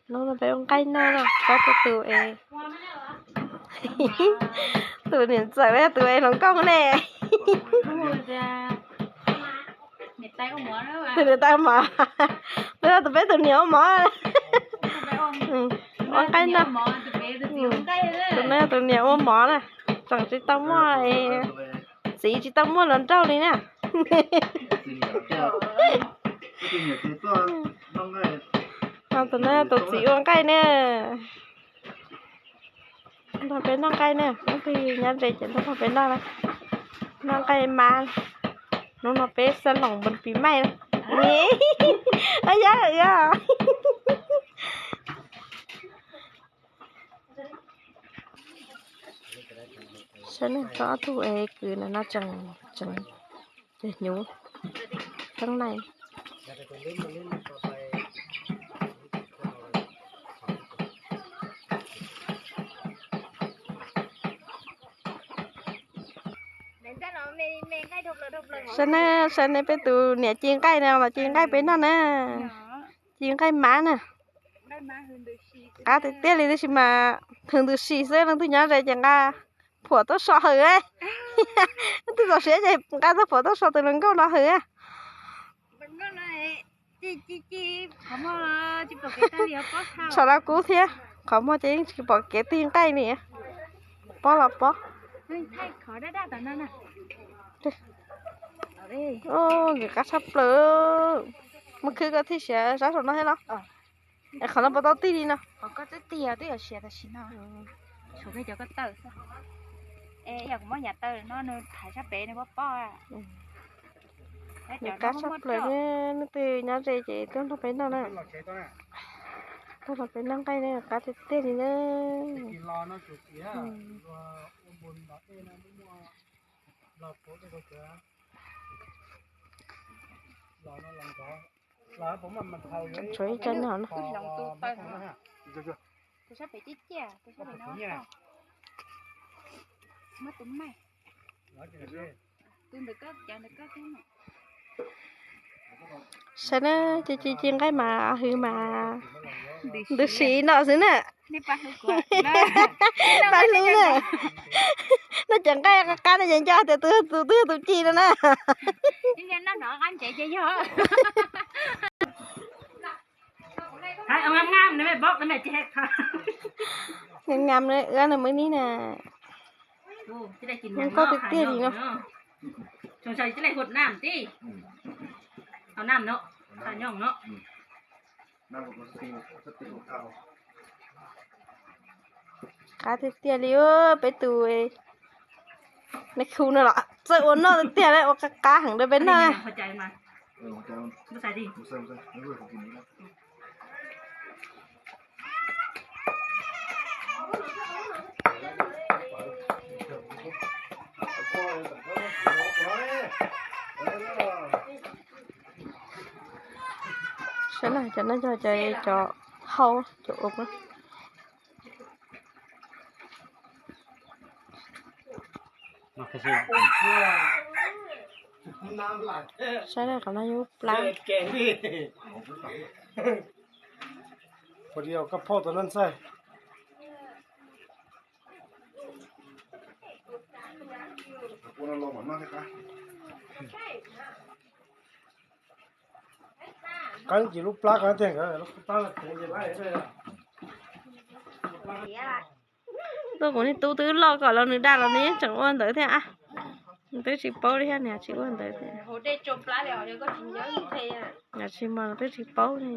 Hnub no peb ua nqaij noj no, peb tus tus es, tus niam ntxawm, tus es hluas nkauj ne. Tus niam tais mov, tus no tus peb tus niam ua mov. Ua nqaij noj. Tus no tus niam ua mov na, tseem tsis tau muaj, txiv tsis tau muaj hluas nraug li na. Tus no tus txiv ua nqaij na. Nrog peb noj nqaij na, leej twg nyob ze ces nrog peb noj na. Noj nqaij mab, hnub no peb xa loos npam pis maij na. Yog, yog. Saib nej, ob tug es kwv no tseem, tseem hnyuv teeb nai. Saib nej, saib nej, peb tus niam ci nqaij no los ci nqaij peb noj na. Ci nqaij mab na. Qab tiag tiag li tab sis mas hws ntws si xwb, leej twg nyob ze ces nqa phuam tuaj so hws. Leej twg txaus siab ces nqa txoj phuam tuaj so tus hluas nkauj no hws. Tso lab kub thiab, qhov muag ces yeej tsis pom kev tig nqaij li. Pob los pob. Nkws qab tshaj plaws. Muaj khwb koj thiaj siav sab saum no thiab los? Es qhov no puas tau tig li no? Nkws qab tshaj plaws, leej twg nyob ze ces tuaj nrog peb noj na. Tuaj nrog peb noj nqaij na, qab tiag tiag li na. Tshuav ib co nyob hauv no. Saib na, ci ci ci nqaij mas hws mas ntws si no xwb na. Pab hlub na. Noj cov nqaij qab qab no ces nco tias tus twg yog tus ci no na. Ngam ngam na, ua nws muaj nib na. Nkauj tiag tiag li no. Qab tiag tiag li, peb tus me khu no los txawj ua noj tiag tiag, ua qab qab heev rau peb noj. Saib na, cov no yog cov, cov hau, cov ub. Saib na, qhov no yog lub plab. Qab ces lub plab ko tiag, lub plab no. Tuaj kuv niag tub twb loj kom los nws dag los nws yeej tseem ua ntawd thiab. Nws twb tsis paub li thiab, nws tsis ua ntawd thiab. Nws tsis mos, nws twb tsis paub li.